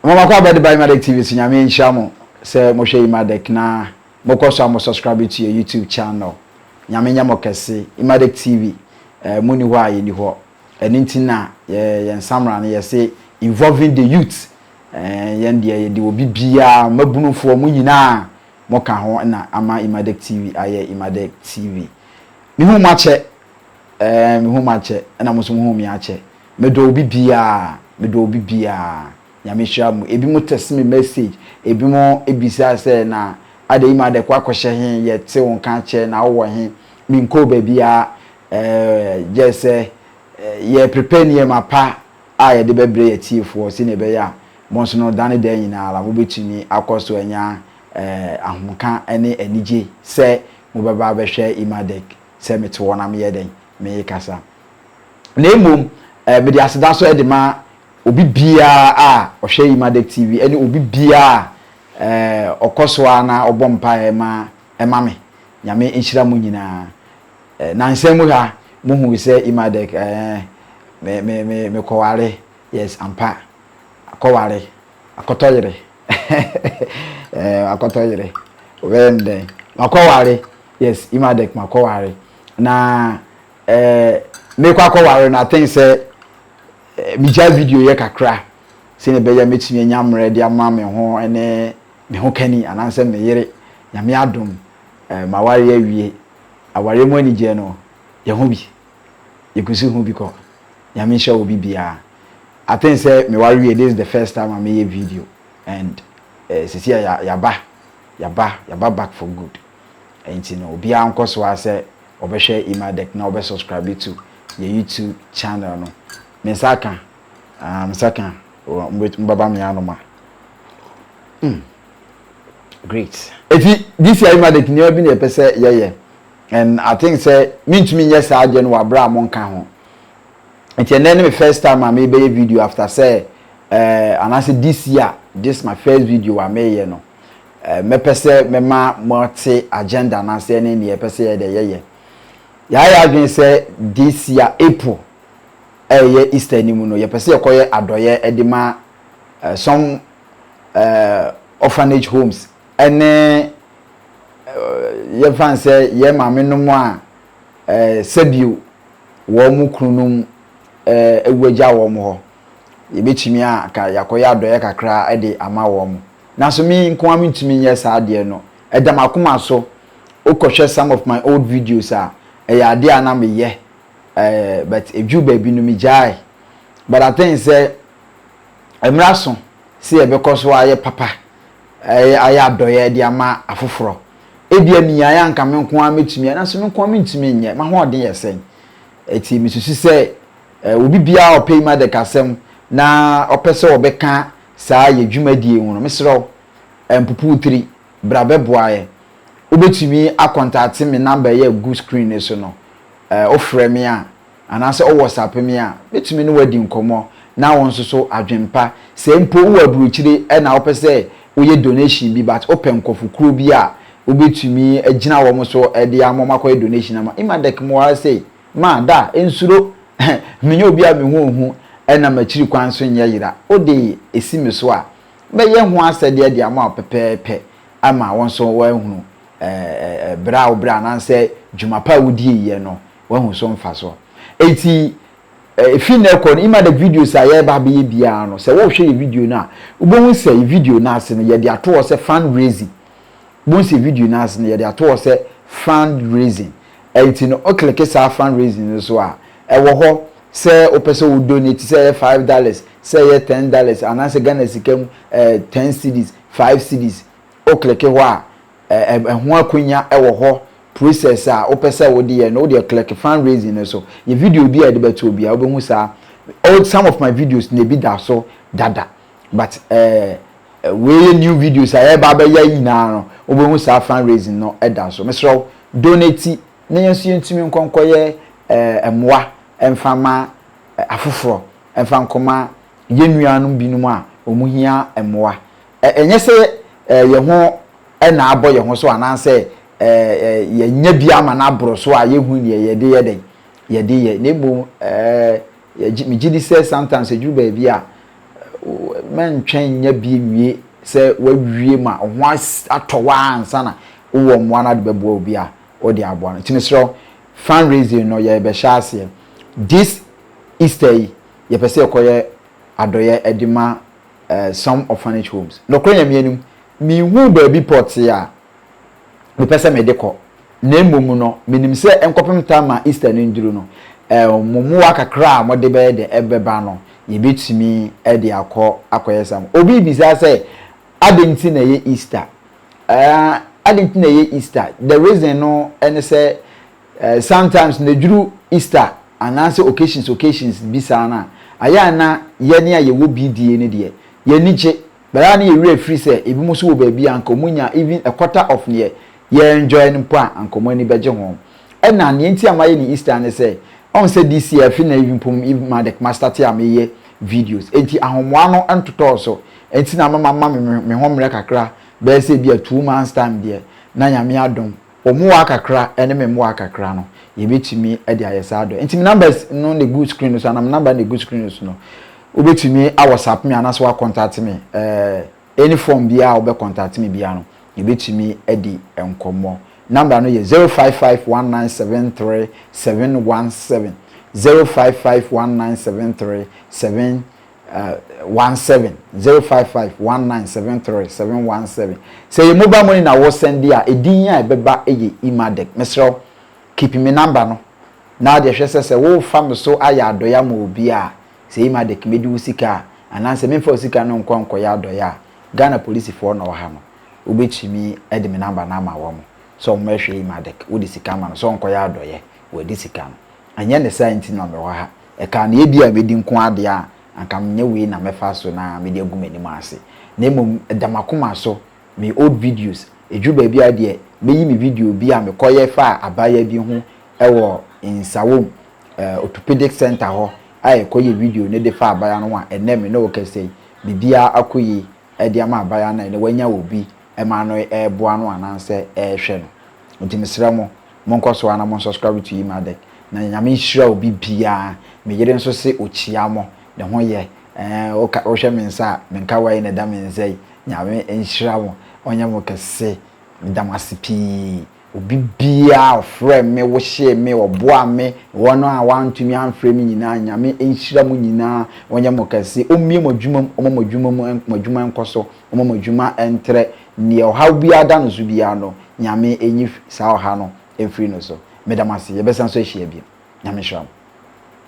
Mama kɔ abɛde ba Imadek TV so. Nyame nhyira mo sɛ mohwɛ Imadek na mokɔ so a mo subscribe to your YouTube channel. Nyame nyɛ mo kɛse. Imadek TV, mo ni hɔ a yɛni hɔ. Ɛno nti na yɛn nsamra no yɛse "Involving the youth". Yɛn deɛ, yɛde obi biara, mmabunufoɔ mo nyinaa mo ka ho na ama Imadek TV ayɛ Imadek TV. Mehu mo akyɛ, mehu mo akyɛ, ɛna mo nso mo hu mi akyɛ. Medɔ obi biara, medɔ obi biara. Nyame hyira mo. Ebi mo text me message, ebi mo ebisa sɛ na ade Imadek kɔ akɔhyɛ he, yɛte wo nka kyɛ na wowɔ he. Menkɔ baabiara, gye sɛ yɛ prepare nneɛma pa a yɛde bɛbrɛ yɛ tiefoɔ sɛnea ɛbɛyɛ a mo nso no dane dan nyinaa la mobɛtumi akɔ so anya ahomka ne anigye sɛ mobɛba abɛhwɛ Imadek sɛ mete hɔ na meyɛ dɛn meyɛ kasa. Na mmom mede aseda so de ma obi biara a ɔhwɛ Imadek TV ɛne obi biara ɔkɔ so a na ɔbɔ mpaeɛ ma ɛma me. Nyame nhyira mu nyinaa. Nansɛn mu ha muhu sɛ Imadek me me me mekɔware. Yes, ampa, akɔware, akɔtɔ yere, akɔtɔ yere. Ɔbɛyɛ no dɛn, makɔware. Yes, Imadek makɔware. Na mekɔ akɔware no, I think sɛ megya video yɛ kakra sɛnea ɛbɛyɛ mɛtumi anya mmerɛ de ama me ho ne me ho kani anaasɛ me yere. Nyame adom, maware awie. Aware mu anigyeɛ no, yɛn ho bi yɛkusi ho bi kɔ. Nyame nhyɛ wɔ bi biara. I think sɛ meware wie, this is the first time a meyɛ video and sisi a yaba yaba yaba back for good. Nti no, obiara nkɔ so a sɛ ɔbɛhwɛ Imadek na ɔbɛ subscribe to yɛ YouTube channel no. Me nsa ka, me nsa ka mbaba me anom a great. Eti this year Imadek, nneɛma bi na yɛpɛ sɛ yɛyɛ and I think sɛ mintumi nyɛ saa adeɛ no wɔ abere a mo nka ho. Nti ɛnɛ ne me first time a mebɛyɛ video after sɛ anaasɛ this year, this my first video a meyɛ no. Mɛpɛ sɛ mɛma moate agenda anaasɛ ne neɛ yɛpɛ sɛ yɛde yɛyɛ. Yɛayɛ adwene sɛ this year April, ɛyɛ Easter anim no, yɛpɛ sɛ yɛkɔyɛ adɔyɛ ɛde ma some orphanage homes ɛne yɛfa sɛ yɛ maame nom a sɛbio wɔn mu kununom ewu agya wɔn hɔ. Yɛbɛtumi a ka yɛakɔyɛ adɔyɛ kakra ɛde ama wɔn. Nanso mi nko ara ntumi nyɛ saa adeɛ no. Ɛda m'akoma so. Wokɔhwɛ some of my old videos a, ɛyɛ adeɛ a na meyɛ, but edwu baabi no megyae. But I think sɛ mmerɛ so sɛ yɛbɛkɔ so ayɛ papa, ɛyɛ ayɛ adɔyɛ de ama afoforɔ. Ebia minyaeɛ anka me nko ara mɛtumi, nanso me nko ara mentumi nyɛ. M'ahoɔden yɛ sɛn? Eti mesusu sɛ obi biara ɔpɛ Imadek asɛm na ɔpɛ sɛ ɔbɛka saa yɛ dwumadie ho no, mesrɛ wo, mpupu tiri bra bɛboa yɛ. Wobɛtumi a contact me number yɛ gu screen ne so no. Wofrɛ me a anaasɛ ɔwɔ WhatsApp me a, bɛtumi ne wadi nkɔmmɔ na wɔn nso so adwempa sɛ mpo wowɔ aburokyire ɛna wopɛ sɛ woyɛ donation bi, but wopɛ nkɔfo bi a wobɛtumi agyina wɔn so ɛde ama wɔn akɔyɛ donation ama Imadek mo ara sɛ ma da nsuro. Menyɛ obi a mehu ohu ɛna m'akyiri kwan so nyɛ yera. Wode esi me so a, bɛyɛ ho asɛdeɛ de ama wo pɛpɛɛpɛ ama wɔn nso wɔahunu ɛɛ ɛɛ berɛ a wobrɛ anaasɛ dwuma pa a wodie yɛ no, wɔahu so mfa so. Eti efi na ɛkɔ no, Imadek videos a yɛreba abɛyɛ biara no, sɛ wɔrehwɛ yɛ video no a, wobɛhu sɛ yɛ video no ase no yɛde ato hɔ sɛ fundraising. Wobɛhu sɛ video no ase no yɛde ato hɔ sɛ fundraising. Ɛnti no, o click saa fundraising no so a, ɛwɔ hɔ sɛ wopɛ sɛ wo donate, sɛ ɛyɛ $5, sɛ ɛyɛ $10, anaasɛ Ghana sika mu 10 cedis, 5 cedis. O click hɔ a, ɛho akonnwa ɛwɔ hɔ. Process a wopɛ sɛ wode yɛ no, wode click fundraising no so. Yɛ video bi a yɛde bɛto obi a, wobɛhu saa. All some of my videos na ebi da so dada, but wei yɛ new videos a yɛba abɛyɛ nyinaa no, wobɛhu saa fundraising no ɛda so. Mesrɛ wo, donate na yɛn nso yɛntumi nkɔnkɔyɛ mmoa ɛmfa ma afoforɔ, ɛmfa nkɔma yɛn nuanom binom a wɔn hia mmoa. Ɛnyɛ sɛ yɛn ho ɛna abɔ yɛn ho so anaasɛ yɛnya bi ama no aboro so a yɛhu deɛ yɛde yɛ dɛn yɛde yɛ. Na mmom megye di sɛ sometimes eduru baabi a Mɛntwɛn nnya bi nwie sɛ woawie ma wo ho atɔ wo ara ansa na wowɔ mmoa no ade bɛboa obi a wode aboa no. Nti mesrɛ wo, fundraising no yɛrebɛhyɛ aseɛ. This Easter yi, yɛpɛ sɛ yɛkɔyɛ adɔeɛ de ma some orphanage homes. Nokorɛ Nyame anim, menhuu baabi pɔtee a mepɛ sɛ mede kɔ, na mmom no, menim sɛ ɛnkɔpem time a Easter no nduru no, mo mmoa kakra a mode bɛyɛ dɛ ɛbɛba no, yɛbɛtumi de akɔ akɔyɛ saa. Obi rebisa sɛ, adɛn nti na ɛyɛ Easter? Adɛn nti na ɛyɛ Easter? The reason no ne sɛ, sometimes na ɛduru Easter anaasɛ occasions occasions bi saa no a, ayɛ a na yɛne a yɛwɔ BDA no deɛ, yɛn ani gye. But a na yɛn werɛ firi sɛ ebinom nso wɔ baabi a anka wɔn nya even a quarter of neɛ yɛ enjoy no mpo a anka wɔn ani bɛgye ho. Ɛna neɛ nti a mayɛ no Easter ne sɛ, ɔhu sɛ this year afi na even mpo even ma ma starte a meyɛ videos enti ahomoa no ntotɔɔ so enti na ama mama me ho mmerɛ kakra bɛyɛ sɛ ebia 2 months time deɛ na Nyame adom wo mmoa kakra ne me mmoa kakra no yɛbɛtumi de ayɛ saa dɔ. Nti me numbers no na ɛgu screen no so anaa me number na ɛgu screen no so no, wobɛtumi a WhatsApp me anaasɛ wa contact me any form biara a wobɛ contact me biara no yɛbɛtumi adi nkɔmmɔ. Number no yɛ 0551973717, 05519737 17, 0551973717. Sɛ ɛyɛ mobile money na wo sɛnde a, edin a ɛbɛba yɛ Imadec. Mesrɛ wo, keep me number no na wode hwɛ sɛ sɛ worefa me so ayɛ adɔeɛ ama obi a, sɛ Imadec mɛdi wo sika a, anaasɛ memfa wo sika no nkɔ nkɔyɛ adɔeɛ a, Ghana polisifoɔ na ɔha no, wobɛtumi de me number no ama wɔn sɛ wɔmmɛhwɛ Imadec, wode sika ma no sɛ ɔnkɔyɛ adɔeɛ, wadi sika no. Ɛnyɛ ne saa nti na mewɔ ha. Ɛkaa no ebia mɛdi nko ara deɛ a, anka menyɛ wei na mɛfa so na mede agu m'anim ase. Na mmom ɛda m'akoma so, me old videos, ɛduru baabi a deɛ mɛyi me video bi a mekɔyɛ faa abaayewa bi ho wɔ Nsawam Orthopedic Centre hɔ a yɛkɔyɛɛ video no de faa abaayewa no ho a ɛnnɛ me ne wo kasa yi, biribiara akɔ yie de ama abaayewa no a ɛnnɛ wanya obi ma no reboa no anaasɛ ɛrehwɛ no. Nti mesrɛ mo, monkɔ so ara na mo subscribe to Imadec. Na Nyame nhyira obi biara. Me yere nso se okyia mo. Ne ho yɛ. Ɛɛ, woka, wohwɛ me nsa a, me nkawa yi na ɛda me nsa yi. Nyame nhyira mo. Ɔnyɛ mo kɛse. Meda mo ase pii. Obi biara a ɔfrɛɛ me, wohyee me, ɔboaa me, wɔn a wɔantumi amfrɛ me nyinaa, Nyame nhyira mo nyinaa. Ɔnyɛ mo kɛse. Ɔmmue mo adwuma mu, ɔmma mo adwuma mu, mo adwuma nkɔ so. Ɔmma mo adwuma ntrɛ. Nea ɔhaw biara da no so biara no, Nyame nyi saa ɔhaw no mfiri no so. Meda mo ase. Yɛbɛsan so ahyia bio. Nyame nhyira mo.